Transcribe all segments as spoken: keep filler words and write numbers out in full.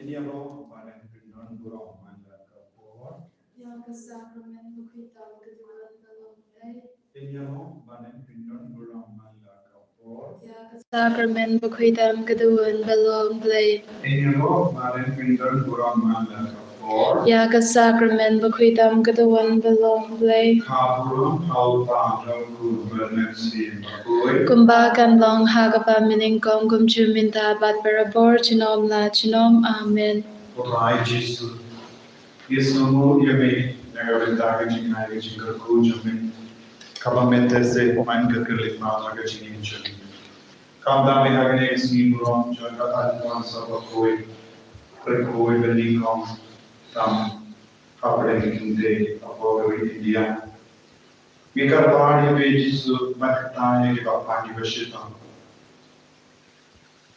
Ïaroh ba len pyndon burom man la ka por. Ïa ka sakramen bakhuid tam ka duwan ba long Blei. Ïaroh ba len pyndon burom man la ka por. Ïa ka sakramen bakhuid tam ka duwan ba long Blei. Ïaroh ba len pyndon burom man la ka por. Ïa ka sakramen bakhuid tam ka duwan ba long Blei. Ka burom ha u Kpa, ha u Khun bad ha u Mynsiem Bakhuid. Kumba kan long ha kaba mynnyngkong, kumjuh mynta bad barabor junom la junom. Amen. Ko Trai Jisu, ngi sngewnguh ïa me na ka bynta ka jingai ka jingkyrkhu jong me, kaba me te se man ka kyrlitmaw ha ka jingim jong ngi. Kumta me ha kane ka sngi burom jong ka Alphonso Bakhuid, Bakhuid ba nyngkong tam hapdeng ki kynthei hapoh ka ri India. Ngi kyrpad ïa me Jisu ban kyntait ïa kiba phang kiba shitom.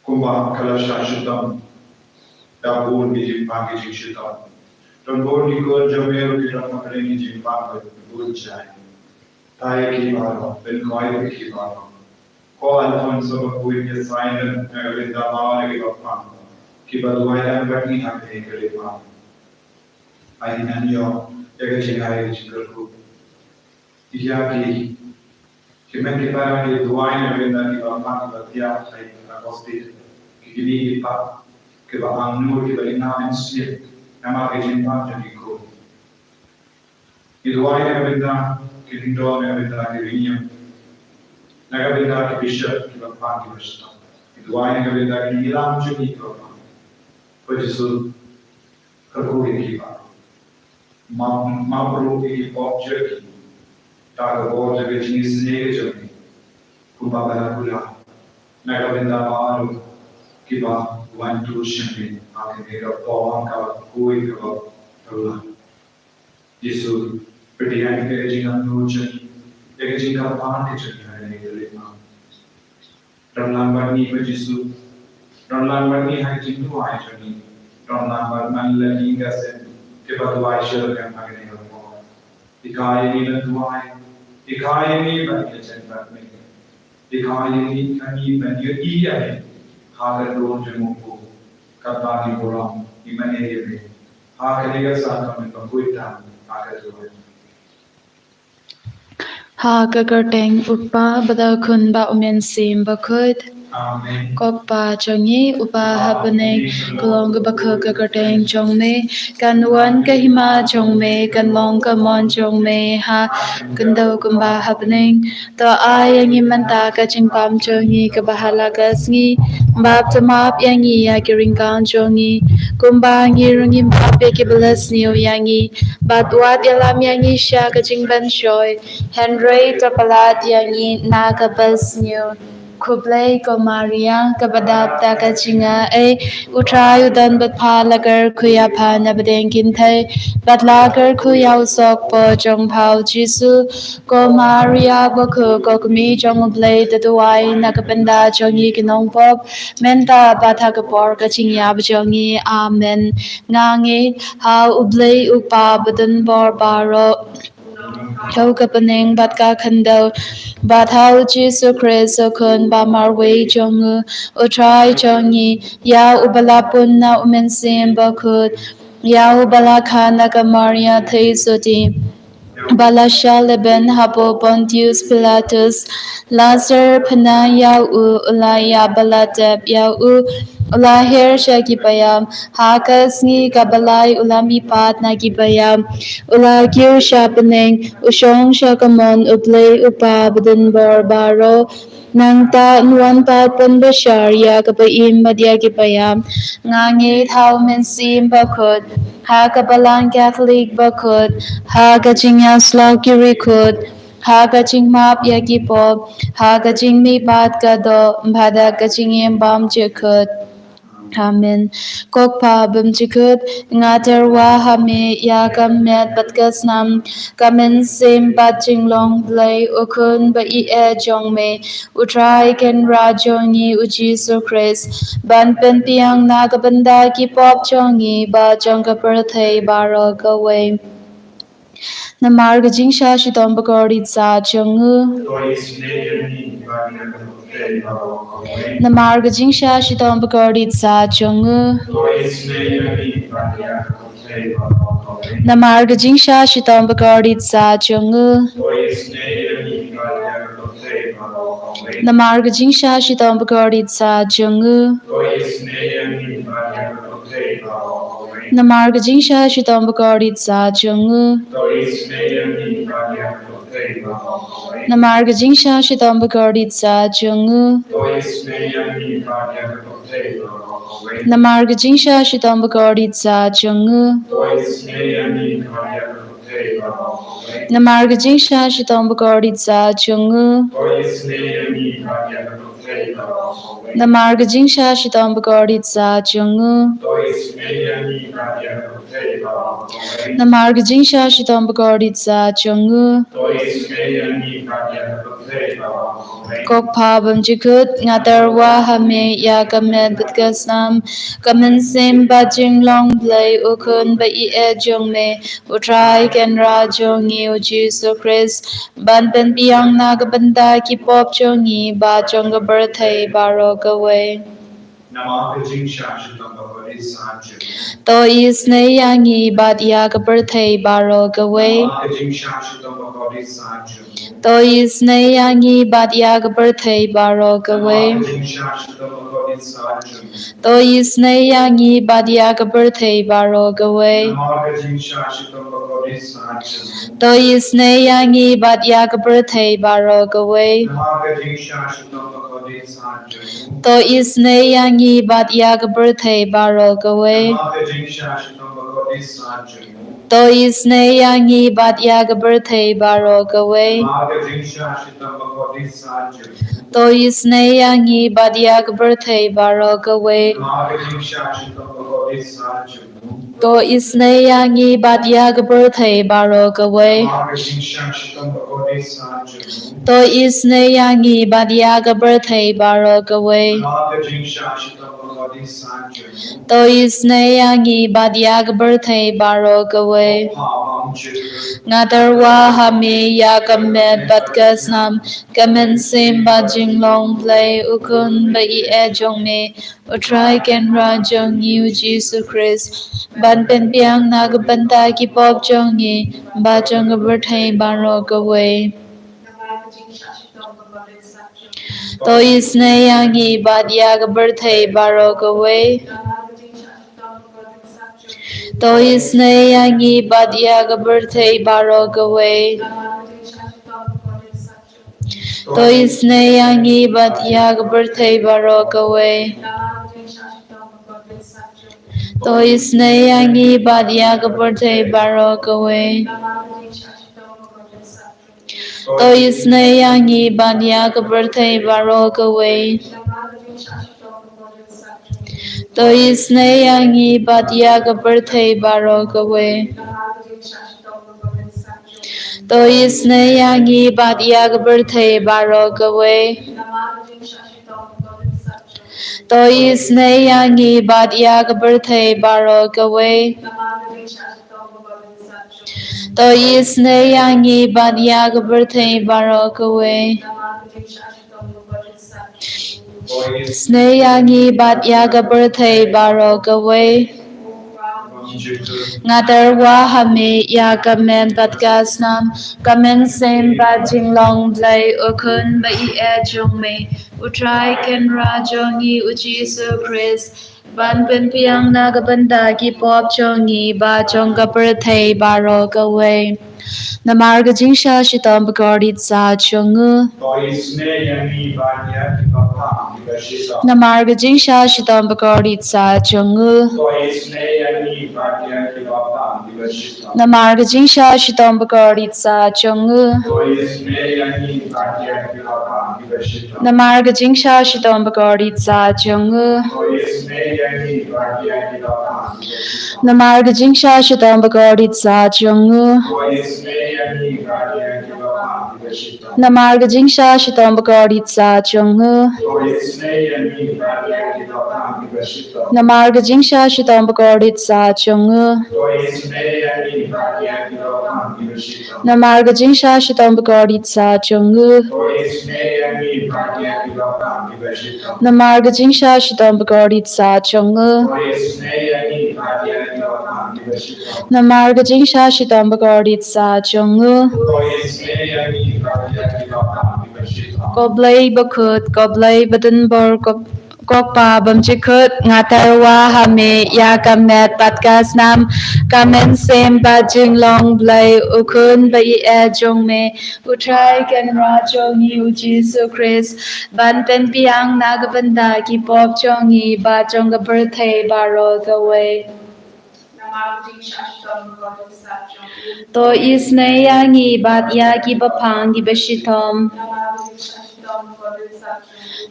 Kumba ka la shah shitom da bun ki jingphang ki jingshitom. Don bun ki khun jong me ruh ki don hapdeng ki jingphang ba bun jait. Kyntait ïa ki baroh, pynkoit ïa ki baroh. Ko Alphonso Bakhuid, ïa saiñ lem na ka bynta baroh kiba phang, kiba duwai lang bad ngi ha kane ka ri India. Ai nang ïoh ïa ka jingai ka jingkyrkhu. Ïa ki, ki mei ki para ki duwai na ka bynta kiba phang kiba thiah ha ka hospital. Ki kmie ki kpa kiba angnud, kiba ïa nang mynsiem namar ka jingphang jong ki khun. Ki duwai na ka bynta ki lyngdoh, na ka bynta ki riewniam, na ka bynta ki bishop kiba phang kiba shitom. Ki duwai na ka bynta ki nongïalam jong ngi kiba phang. Ko Jisu, kyrkhu ïa ki baroh. Map, map ruh ïa ki pop jong ki da ka bor jong ka jingisynei jong me, kumba ka la kular na ka bynta baroh kiba wan tur sha me ha kane ka por kaba khuid kaba phylla. Jisu, pdiang ïa ka jingangnud jong ngi, ïa ka jingkyrpad ka jong ngi ha kane ka khyllipmat. Don lang bad ngi ko Jisu. Don lang bad ngi ha ka jingduwai jong ngi. Don lang bad man la ki ïing ka sem kiba duwai sha ngi ha kane ka por. Hikai ïa ngi ban duwai. Hikai ïa ngi ban ïajan bad me. Hikai ïa ngi, ïa ngi ban ïohi ïa me ha ka dur jong u Kpa. Katba ngi burom, ngi mane ïa me ha kane ka sakramen bakhuid tam ha ka duwai. Ha ka kyrteng u Kpa bad u Khun bad u Mynsiem Bakhuid. Amen. Ko Kpa jong ngi uba ha bneng, ka long kaba khuid ka kyrteng jong me, kan wan ka hima jong me, kan long ka mon jong me ha khyndew kumba ha bneng. To ai ïa ngi mynta ka jingbam jong ngi kaba ha la ka sngi, bad to map ïa ngi ïa ki ryngkang jong ngi, kumba ngi ruh ngi map ïa kiba la sniew ïa ngi. Bad wat ïalam ïa ngi sha ka jingpynshoi, hynrei to palat ïa ngi na kaba sniew. Khublei ko Maria, kaba dap da ka jingaiei, u Trai u don bad pha, la kyrkhu ïa pha na pdeng ki kynthei, bad la kyrkhu ïa u sohpor jong pha u Jisu. Ko Maria bakhuid, ko kmie jong u Blei, to duwai na ka bynta jong ngi ki nongpop, mynta bad ha ka por ka jingïap jong ngi. Amen. Nga ngeit ha u Blei u Kpa badonbor baroh, ha ka bneng bad ka khyndew, bad ha u Jisu Khrist u Khun ba marwei jong u, u Trai jong ngi, ïa uba la pun na u Mynsiem Bakhuid, ïa uba la kha na ka Maria theisotti, ba la shah lehbeiñ hapoh Pontius Pilatus, la syrphna ïa u, u la ïap bad la tep ïa u, u la her sha ki baïam, ha ka sngi kaba lai u la mihpat na ki baïam, u la kiew sha bneng, u shong sha ka mon u Blei u Kpa badonbor baroh. Nangta un wan pat pynbishar ïa kiba im bad ïa ki baïam. Nga ngeit ha u Mynsiem Bakhuid, ha ka Balang Katholik bakhuid, ha ka jingïasyllok ki riewkhuid, ha ka jingmap ïa ki pop, ha ka jingmihpat ka doh, bad ha ka jingim bymjukut. Amen. Ko Kpa bymjukut, nga tyrwa ha me ïa ka met bad ka snam, ka mynsiem bad jinglong Blei u Khun ba ïeit jong me, u Trai Kynrad jong ngi u Jisu Khrist, ban pynbiang na ka bynta ki pop jong ngi bad jong ka pyrthei baroh kawei. Namar ka jingshah shitom bakordit sah jong u. Namar ka jingshah shitom bakordit sa jong u. Namar ka jingshah shitom bakordit sa jong u. Namar ka jingshah shitom bakordit sa jong u. Namar ka jingshah shitom bakordit sa jong u. Namar ka jingshah shitom bakordit sa jong u. Namar ka jingshah shitom bakordit sa jong u. Namar ka jingshah shitom bakordit sa jong u. Namar ka jingshah shitom bakordit sa jong u. Namar ka jingshah shitom bakordit sa jong u. Ko Kpa bymjukut, nga tyrwa ha me ïa ka met bad ka snam, ka mynsiem bad jinglong Blei, u Khun ba ïeit jong me, u Trai Kynrad jong ngi u Jisu Khrist, ban pynbiang na ka bynta ki pop jong ngi bad jong ka pyrthei baroh kawei. Namar ka jingshah shitom bakordit sa jong u. To isynei ïa ngi bad ïa ka pyrthei baroh kawei. Namar ka jingshah shitom bakordit sa jong u. To isynei ïa ngi bad ïa ka pyrthei baroh kawei. Namar ka jingshah shitom bakordit sa jong u. To isynei ïa ngi bad ïa ka pyrthei baroh kawei. Namar ka jingshah shitom bakordit sa jong u. To isynei ïa ngi bad ïa ka pyrthei baroh kawei. Namar ka jingshah shitom bakordit sa jong u. To isynei ïa ngi bad ïa ka pyrthei baroh kawei. Namar ka jingshah shitom bakordit sa jong u. To isynei ïa ngi bad ïa ka pyrthei baroh kawei. Namar ka jingshah shitom bakordit sa jong u. To isynei ïa ngi bad ïa ka pyrthei baroh kawei. Namar ka jingshah shitom bakordit sa jong u. To isynei ïa ngi bad ïa ka pyrthei baroh kawei. Namar ka jingshah shitom bakordit sa jong u. To isynei ïa ngi bad ïa ka pyrthei baroh kawei. Namar ka jingshah shitom bakordit sa jong u. To isynei ïa ngi bad ïa ka pyrthei baroh kawei. Ko Kpa bymjukut. Nga tyrwa ha me ïa ka met bad ka snam, ka mynsiem bad jinglong Blei, u Khun ba ïeit jong me, u Trai Kynrad jong ngi u Jisu Khrist, ban pynbiang na ka bynta ki pop jong ngi bad jong ka pyrthei baroh kawei. To isynei ïa ngi bad ïa ka pyrthei baroh kawei. To isynei ïa ngi bad ïa ka pyrthei baroh kawei. To isynei ïa ngi bad ïa ka pyrthei baroh kawei. To isynei ïa ngi bad ïa ka pyrthei baroh kawei. To isynei ïa ngi bad ïa ka pyrthei baroh kawei. To isynei ïa ngi bad ïa ka pyrthei baroh kawei. To isynei ïa ngi bad ïa ka pyrthei baroh kawei. To isynei ïa ngi bad ïa ka pyrthei baroh kawei. To isynei ïa ngi bad ïa ka pyrthei baroh kawei. Isynei ïa ngi bad ïa ka pyrthei baroh kawei. Nga tyrwa ha me ïa ka met bad ka snam, ka mynsiem bad jinglong Blei, u Khun ba ïeit jong me, u Trai Kynrad jong ngi u Jisu Khrist, ban pynbiang na ka bynta ki pop jong ngi bad jong ka pyrthei baroh kawei. Namar ka jingshah shitom bakordit sa jong u. To isynei ïa ngi bad ïa ki bapang kiba shitom. Namar ka jingshah shitom bakordit sa jong u. To isynei ïa ngi bad ïa ki bapang kiba shitom. Namar ka jingshah shitom bakordit sa jong u. To isynei ïa ngi bad ïa ki bapang kiba shitom. Namar ka jingshah shitom bakordit sa jong u. To isynei ïa ngi bad ïa ki bapang kiba shitom. Namar ka jingshah shitom bakordit sa jong u. To isynei ïa ngi bad ïa ki bapang kiba shitom. Namar ka jingshah shitom bakordit sa jong u. To isynei ïa ngi bad ïa ki bapang kiba shitom. Namar ka jingshah shitom bakordit sa jong u. To isynei ïa ngi bad ïa ki bapang kiba shitom. Namar ka jingshah shitom bakordit sa jong u. To isynei ïa ngi bad ïa ki bapang Namar ka jingshah shitom bakordit sah jong u. Namar ka jingshah shitom bakordit sah jong u. Ko Blei bakhuid, ko Blei badonbor, ko Ko Kpa bymjukut, nga tyrwa ha me ïa ka met bad ka snam, ka mynsiem bad jinglong Blei, u Khun ba ïeit jong me, u Trai Kynrad jong ngi u Jisu Khrist, ban pynbiang na ka bynta ki pop jong ngi bad jong ka pyrthei baroh kawei. To isynei ïa ngi bad ïa kiba pang kiba shitom.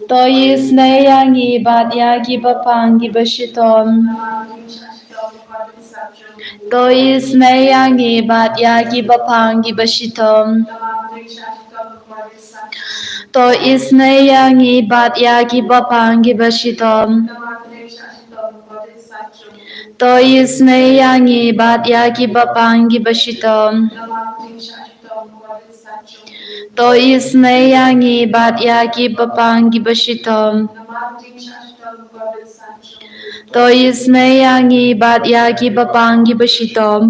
To isynei ïa ngi bad ïa kiba pang kiba shitom. To isynei ïa ngi bad ïa kiba pang kiba shitom. To isynei ïa ngi bad ïa kiba pang kiba shitom. To isynei ïa ngi bad ïa kiba pang kiba shitom. To isynei ïa ngi bad ïa kiba pang kiba shitom. To isynei ïa ngi bad ïa kiba pang kiba shitom.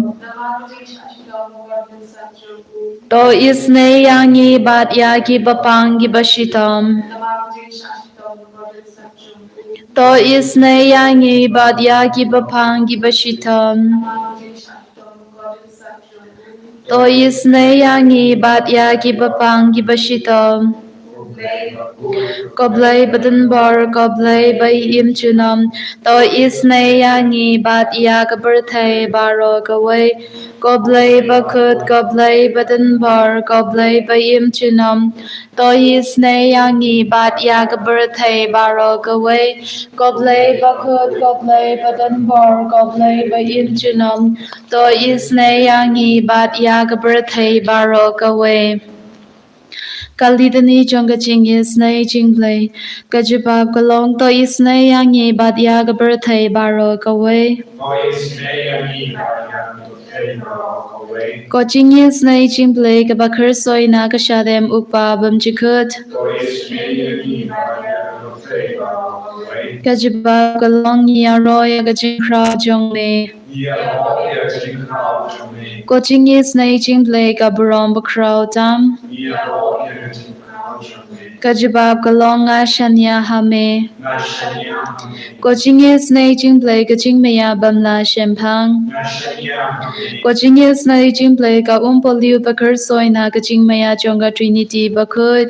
To isynei ïa ngi bad ïa kiba pang kiba shitom. To isynei ïa ngi bad ïa kiba pang kiba shitom. To isynei ïa ngi bad ïa kiba pang kiba shitom. Ko Blei badonbor, ko Blei ba im junom. To isynei ïa ngi bad ïa ka pyrthei baroh kawei. Ko Blei bakhuid, ko Blei badonbor, ko Blei ba im junom. To isynei ïa ngi bad ïa ka pyrthei baroh kawei. Ko Blei bakhuid, ko Blei badonbor, ko Blei ba im junom. To isynei ïa ngi bad ïa ka pyrthei baroh kawei. Ka litany jong ka jingisynei jong U Blei. Ka jubab ka long, to isynei ïa ngi bad ïa ka pyrthei baroh kawei. Ko jingisynei jong U Blei kaba khyrsoi na ka shadem U Kpa bymjukut. Ka jubab ka long, ngi ïaroh ïa ka jingkhraw jong me. Ko jingisynei jong U Blei ka burom bakhraw tam. Ka jubab ka long, nga shaniah ha me. Ko jingisynei jong U Blei ka jingmaïa bym lah shemphang. Ko jingisynei jong U Blei ka umpohliew ba khyrsoi na ka jingmaïa jong ka Trinity bakhuid.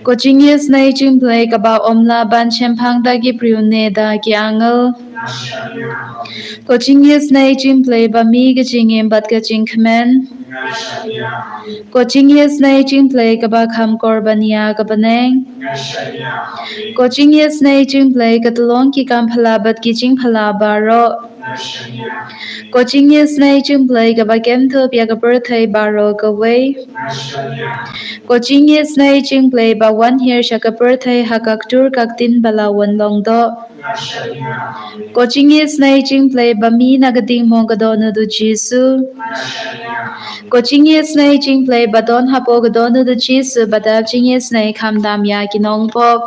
Ko jingisynei jong U Blei kaba ym lah ban shemphang da ki briew ne da ki angel. Ko jingisynei jong U Blei ba mih ka jingim bad ka jingkmen. Ko jingisynei jong U Blei kaba kham kor ban ïa ka bneng. Ko jingisynei jong U Blei ka tyllong ki kam phylla bad ki jingphylla baroh. Ko jingisynei jong U Blei kaba kem thup ïa ka pyrthei baroh kawei. Ko jingisynei jong U Blei ba wan hiar sha ka pyrthei ha ka ktur ka ktien ba la wan long doh. Ko jingisynei jong U Blei ba mih na ka ding mong ka dohnud U Jisu. Ko jingisynei jong U Blei ba don hapoh ka dohnud U Jisu ba dap jingisynei khamtam ïa ki nongpop.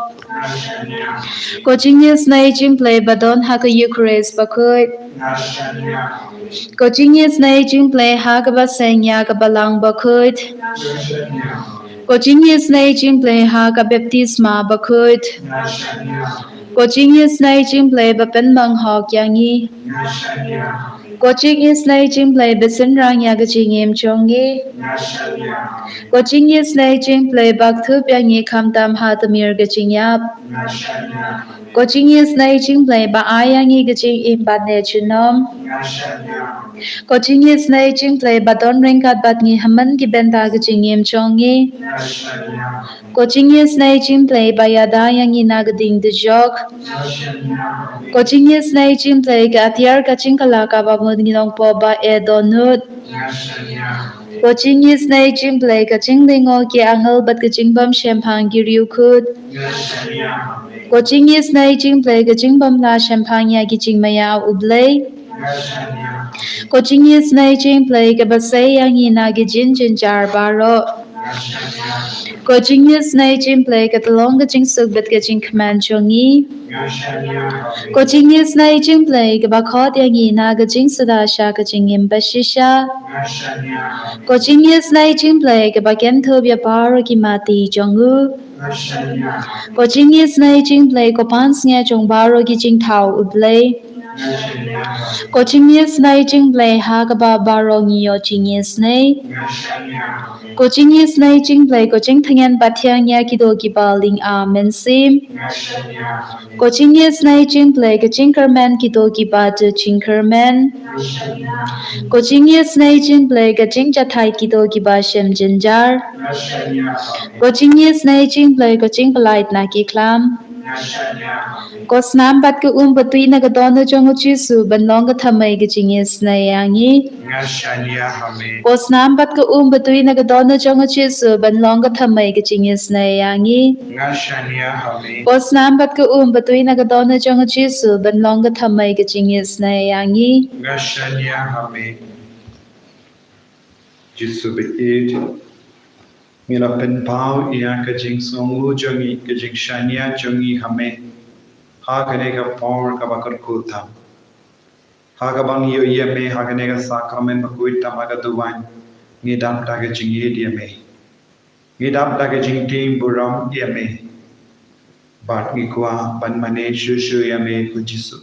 Ko jingisynei jong U Blei ba don ha ka Eucharist bakhuid. Ko jingisynei jong U Blei ha kaba seng ïa ka Balang bakhuid. Ko jingisynei jong U Blei ha ka baptisma bakhuid. Ko jingisynei jong U Blei ba pynbang hok ïa ngi. Ko jingisynei jong U Blei ba synrang ïa ka jingim jong ngi. Ko jingisynei jong U Blei ba kthup ïa ngi khamtam ha tmier ka jingïap. Ko jingisynei jong U Blei ba ai ïa ngi ka jingim bad ne junom. Ko jingisynei jong U Blei ba don ryngkat bad ngi ha man ki bynta ka jingim jong ngi. Ko jingisynei jong U Blei ba ïada ïa ngi na ka ding dujok. Ko jingisynei jong U Blei ka atiar ka jingkylla kaba mut ngi nongpop ba eh dohnud. Ko jingisynei jong U Blei ka jinglyngngoh ki angel bad ka jingbym shemphang ki riewkhuid. Ko jingisynei jong U Blei ka jingbym lah shemphang ïa ki jingmaïa U Blei. Ko jingisynei jong U Blei kaba sei ïa ngi na ki jingjynjar baroh. Ko jingïasnei jong U Blei ka long ka jingsuk bad ka jingkmen jong ngi. Ko jingïasnei jong U Blei kaba khot ïa ngi na ka jingsuda sha ka jingim bashisha. Ko jingïasnei jong U Blei kaba kynthup ïa baroh ki mati jong u. Ko jingïasnei jong U Blei ko pansngiat jong baroh ki jingthaw U Blei. Ko jingïasnei jong U Blei ha kaba baroh ngi ïoh jingïasnei. Ko jingïasnei jong U Blei ko jingtngen bad thiang ïa kito kiba ling ar mynsiem. Ko jingïasnei jong U Blei ko jingkyrmen kito kiba duh jingkyrmen. Ko jingïasnei jong U Blei ko jingjahthait kito kiba shem jynjar. Ko jingïasnei jong U Blei ko jingpyllait na ki khlam. Ko snam bad ka um batui na ka dohnud jong U Jisu ban long ka thymmei ka jingïasnei ïa ngi. Nga shaniah ha me. Ko snam bad ka um batui na ka dohnud jong U Jisu ban long ka thymmei ka jingïasnei ïa ngi. Nga shaniah ha me. Ko snam bad ka um batui na ka dohnud jong U Jisu ban long ka thymmei ka jingïasnei ïa ngi. Nga shaniah ha me. Jisu baieit, ngi la pynpaw ïa ka jingsngewnguh jong ngi, ka jingshaniah jong ngi ha me. Ha kane ka por kaba kyrkhu tam, ha kaba ngi ïohi ïa me ha kane ka sakramen bakhuid tam ha ka duwan, ngi dap da ka jingïeit ïa me. Ngi dap da ka jingtieng burom ïa me. Bad ngi kwah ban mane shuh shuh ïa me ko Jisu.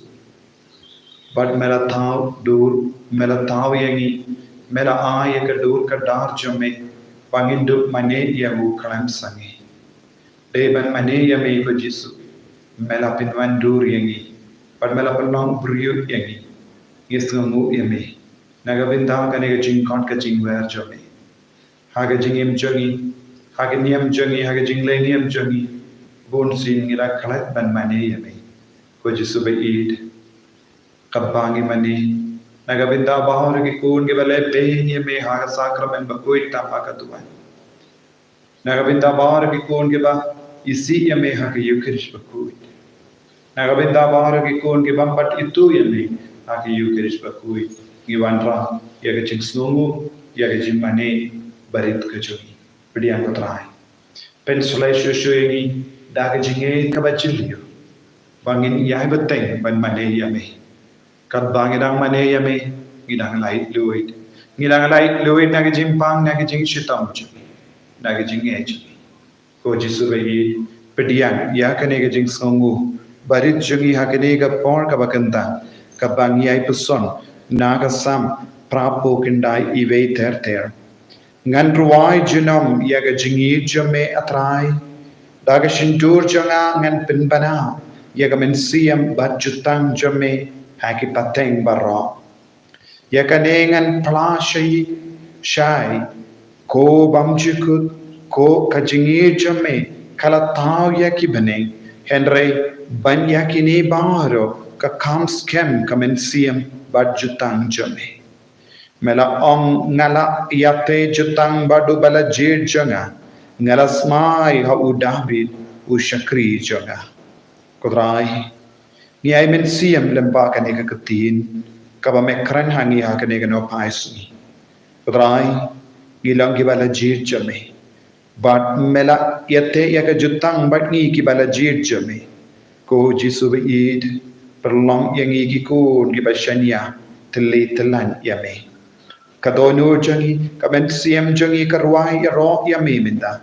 Bad me la thaw dur, me la thaw ïa ngi, me la ai ïa ka dur ka dar jong me ba ngin dup mane ïa u khlem sangeh. Dei ban mane ïa me ko Jisu, me la pynwan dur ïa ngi, bad me la pynlong briew ïa ngi. Ngi sngewnguh ïa me na ka bynta kane ka jingkhot ka jingwer jong me. Ha ka jingim jong ngi, ha ka niam jong ngi, ha ka jingleh niam jong ngi, bunsien ngi la khlad ban mane ïa me ko Jisu baieit. Katba ngi mane na ka bynta baroh ki khun kiba leh beiñ ïa me ha ka sakramen bakhuid tam ha ka duwan, na ka bynta baroh ki khun kiba isih ïa me ha ka Ïukharist bakhuid, na ka bynta baroh ki khun ki bym pat ithuh ïa me ha ka Ïukharist bakhuid, ngi wanrah ïa ka jingsngewnguh, ïa ka jingmane barit ka jong ngi. Pdiang ko Trai, pynshlei shuh shuh ïa ngi da ka jingngeit kaba jylliew ba ngin ïai bteng ban mane ïa me. Katba ngi dang mane ïa me, ngi dang laitluid, ngi dang laitluid na ka jingpang, na ka jingshitom jong ngi, na ka jingngeit jong ngi. Ko Jisu baieit, pdiang ïa kane ka jingsngewnguh barit jong ngi ha kane ka por kaba kyntang, kaba ngi ïai puson na ka Salm phra phew khyndai, iwei ter ter. Ngan rwai junom ïa ka jingïeit jong me, A Trai. Da ka shyntur jong nga ngan pynbna ïa ka mynsiem bad jutang jong me ha ki pateng baroh. Ïa kane ngan phla shai shai, ko bymjukut, ko ka jingïeit jong me ka la thaw ïa ki bneng, hynrei ban ïa kine baroh ka kham skhem ka mynsiem bad jutang jong me. Me la ong, nga la ïateh jutang bad uba la jied jong nga, nga la smai ha u Dabid u shakri jong nga. Ko Trai, ngi ai mynsiem lyngba kane ka ktien kaba me kren ha ngi ha kane ka nohphai sngi. Ko Trai, ngi long kiba la jied jong me. Bad me la ïateh ïa ka jutang bad ngi kiba la jied jong me. Ko Jisu baieit, pynlong ïa ngi ki khun kiba shaniah tylli tyllan ïa me. Ka dohnud jong ngi, ka mynsiem jong ngi ka rwai ïaroh ïa me mynta.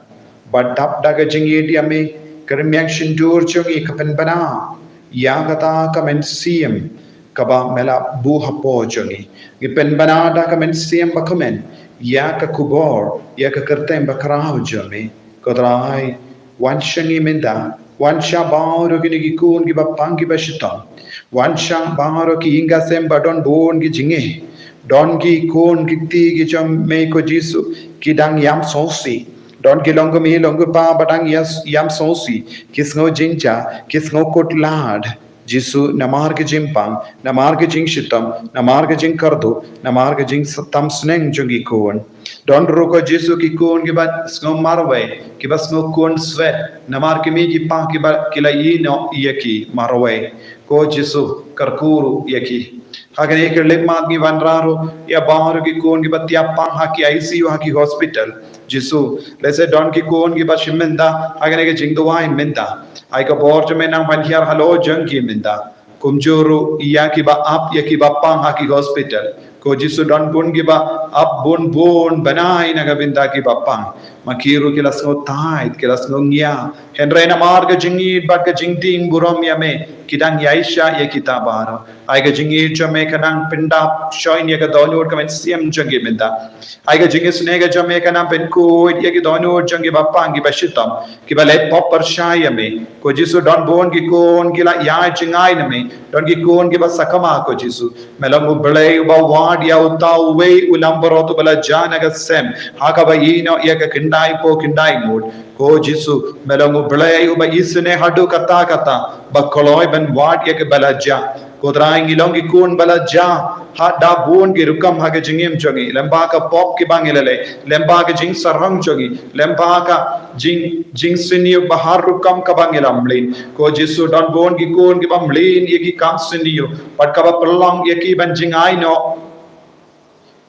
Bad dap da ka jingïeit ïa me, ka rmiang shyntur jong ngi ka pynbna ïa kata ka mynsiem kaba me la buh hapoh jong ngi. Ngi pynbna da ka mynsiem bakmen ïa ka khubor, ïa ka kyrteng bakhraw jong me. Ko Trai, wan sha ngi mynta, wan sha baroh kine ki khun kiba pang kiba shitom. Wan sha baroh ki ïing ki sem ba don bun ki jingeh. Don ki khun ki kti ki jong me ko Jisu, ki dang ïam sngewsih. Don ki long kmie long kpa ba dang ïa-, ïam sngewsih, ki sngew jingjia, ki sngew kut lad. Jisu, namar ka jingpang, namar ka jingshitom, namar ka jingkyrduh, namar ka jingtam sneng jong ki khun. Don ruh ko Jisu ki khun kiba sngew marwei, kiba sngew khun swet, namar ki mei ki pa kiba ki la ïehnoh ïa ki marwei. Ko Jisu kyrkhu ruh ïa ki. Ha kane ka leit mat ngi wanrah ruh ïa baroh ki khun kiba thiah pang ha ki I C U ha ki hospital. Jisu, lehse don ki khun kiba shim mynta ha kane ka jingduwai mynta. Ai ka bor jong me nang ban hiar halor jong ki mynta. Kumjuh ruh ïa kiba ap, ïa kiba pang ha ki hospital. Ko Jisu, don bun kiba ap bun bun bnai na ka bynta kiba pang. Ma ki ruh ki la sngew tied, ki la sngew ngiah. Hynrei namar ka jingïeit bad ka jingtieng burom ïa me, ki dang ïaishah ïa kita baroh. Ai ka jingïeit jong me ka nang pyndap shongshit ïa ka dohnud ka mynsiem jong ki mynta. Ai ka jingisynei ka jong me ka nang pynkhuid ïa ki dohnud jong kiba pang, kiba shitom, kiba leh pop pyrshah ïa me. Ko Jisu, don bun ki khun ki la ïaid jngai na me. Don ki khun kiba sakma, ko Jisu. Me long U Blei uba wad ïa uta uwei u langbrot uba la jia na ka sem ha kaba ïehnoh ïa ka khyndai phew khyndai ngut. Ko Jisu, me long U Blei uba isynei haduh katta katta, ba kloi ban wad ïa kaba la jia. Ko Trai, ngi long ki khun ba la jia ha da bun ki rukom ha ka jingim jong ngi, lyngba ka pop kiba ngi la leh, lyngba ka jingsarong jong ngi, lyngba ka jing, jingsniew ba har rukom kaba ngi la mlien. Ko Jisu, don bun ki khun kiba mlien ïa ki kam sniew bad kaba pynlong ïa ki ban jngai noh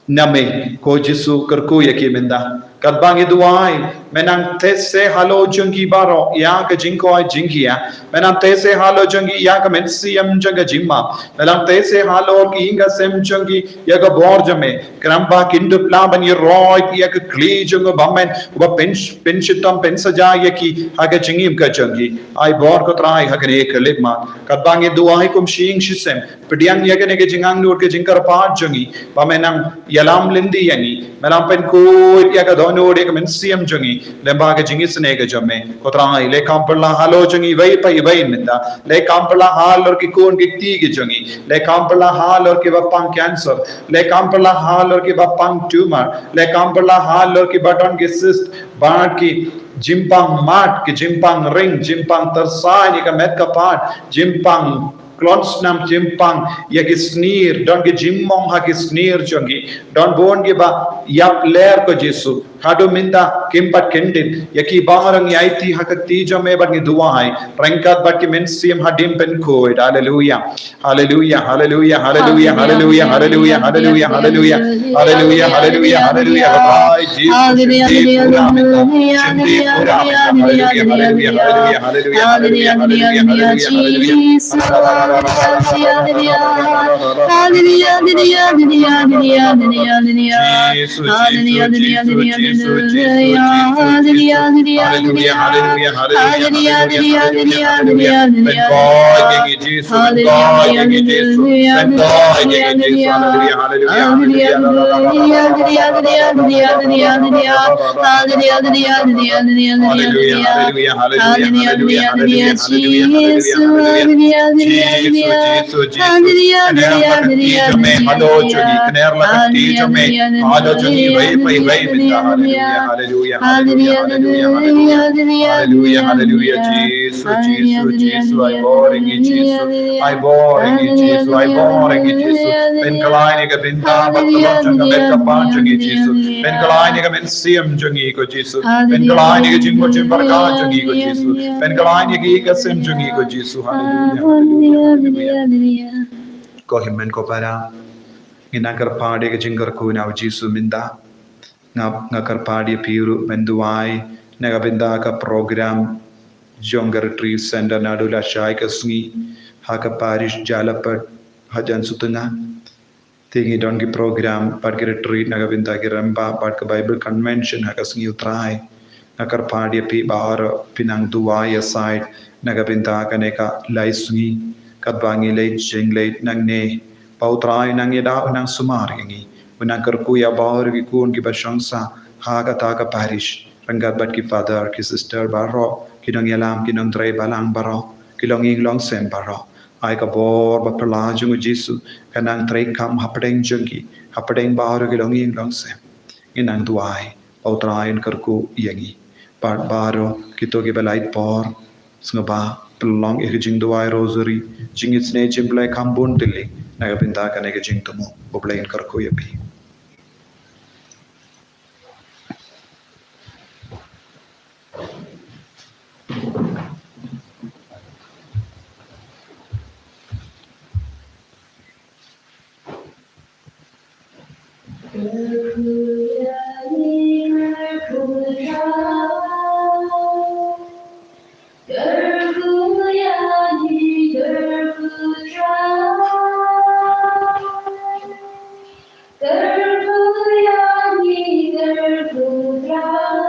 na me. Ko Jisu, kyrkhu ïa ki mynta. Katba ngi duwai, me nang teh se halor jong ki baroh ïa ka jingkoit jingkhiah. Me nang teh se halor jong ki ïa ka mynsiem jong ka jingmap. Me nang teh se halor ki ïing ka sem jong ki ïa ka bor jong me. Khnang ba kin dup lah ban ïaroit ïa ka khlieh jong u bymman uba pyn, pynshitom pynsaja ïa ki ha ka jingim ka jong ki. Ai bor, ko Trai, ha kane ka leit mat. Katba ngi duwai kum shi ïing shi sem, pdiang ïa kane ka jingangnud ka jingkyrpad jong ngi, ba me nang ïalam lynti ïa ngi. Me nang pynkhuid ïa ka dohnud ïa ka mynsiem jong ngi lyngba ka jingisynei ka jong me. Ko Trai, leh kham phylla halor jong ngi iwei pa iwei mynta. Leh kham phylla halor ki khun ki kti ki jong ngi. Leh kham phylla halor kiba pang cancer. Leh kham phylla halor kiba pang tumor. Leh kham phylla halor kiba don ki cyst bad ki jingpang mad, ki jingpang ring, jingpang tyrsa ïa ka met ka phad, jingpang klon snam, jingpang ïa ki snier, don ki jingmong ha ki snier jong ki. Don bun kiba ïap ler, ko Jisu. Haduh mynta kim pat kyndit. Ïa ki baroh ngi aiti ha ka kti jong me bad ngi duwai ryngkat bad ki mynsiem hadien pynkhuid. Haleluia. Haleluia, haleluia, haleluia, haleluia, haleluia, haleluia, haleluia. Haleluia, haleluia, haleluia. Bye bye, Jesus. Shimti pura mynta. Shimti pura mynta. Haleluia, haleluia, haleluia, haleluia, haleluia, haleluia, haleluia, haleluia. Haleluia, haleluia, haleluia, haleluia, haleluia, haleluia. Jesus, Jesus, Jesus, Jesus, Jesus, Jesus. Haleluia, haleluia, haleluia, haleluia, haleluia, haleluia. Pynkoit ïa ngi Jisu, pynkoit ïa ngi Jisu, pynkoit ïa ngi Jisu. Haleluia, haleluia, haleluia. Haleluia, haleluia, haleluia, haleluia, haleluia, haleluia, haleluia, haleluia. Jisu, Jisu, Jisu. Kner la ka kti jong me halor jong ngi, kner la ka kti jong me halor jong ngi iwei pa iwei mynta. Haleluia, haleluia, haleluia, haleluia, haleluia. Haleluia, haleluia, Jisu, Jisu, Jisu, ai bor ïa ngi Jisu, ai bor ïa ngi Jisu, ai bor ïa ngi Jisu. Pynkylla ïa ka bynta bad ka long jong ka met ka phad jong ngi Jisu. Pynkylla ïa ka mynsiem jong ngi ko Jisu. Pynkylla ïa ka jingmut jingpyrkhat jong ngi ko Jisu. Pynkylla ïa ka ïing ka sem jong ngi ko Jisu. Haleluia, haleluia, haleluia. Ko hynmen ko para, ngin nang kyrpad ïa ka jingkyrkhu na u Jisu mynta. Nga, nga kyrpad ïa phi ruh ban duwai na ka bynta ka program jong ka Retreat Center naduh lashai ka sngi ha ka parish Jalapad hajan Sutnga. Te ngi don ki program bad ki retreat na ka bynta ki rangbah bad ka Bible Convention ha ka sngi U Trai. Nga kyrpad ïa phi baroh phin nang duwai ïa side na ka bynta kane ka lai sngi. Katba ngi leit jingleit nangne, ba U Trai un nang ïada, un nang sumar ïa ngi, un nang kyrkhu ïa baroh ki khun kiba shong sah ha kata ka parish, ryngkat bad ki father, ki sister baroh, ki nongïalam, ki nongtrei balang baroh, ki longïing longsem baroh. Ai ka bor ba phylla jong u Jisu ka nang trei kam hapdeng jong ki, hapdeng baroh ki longïing longsem. Ngin nang duwai ba U Trai un kyrkhu ïa ngi. Bad baroh kito kiba lait por, sngewbha pynlong ïa ka jingduwai rosary, jingisynei jingblei kham bun tylli na ka bynta kane ka jingthmu. U Blei un kyrkhu ïa phi. Kyrkhu ïa ngi, kyrkhu Trai. Kyrkhu ïa ngi, kyrkhu Trai. Kyrkhu ïa ngi, kyrkhu Trai.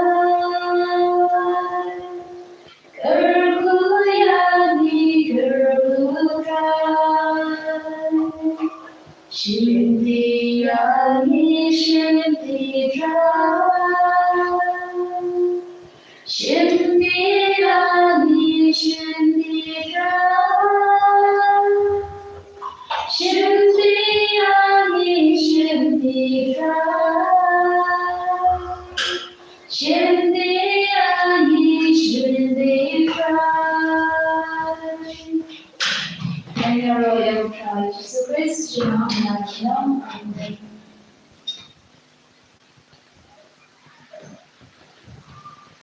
Kyrkhu ïa ngi, kyrkhu Trai. Shim ti ïa ngi, shim ti Trai. Shim ti ïa ngi, shim ti Trai. Shim ti ïa ngi, shim ti Trai. Shim ti ïa ngi, shim ti Trai. Ïaroh ïa u Trai Jisu Khrist, sha u Trai. Amen.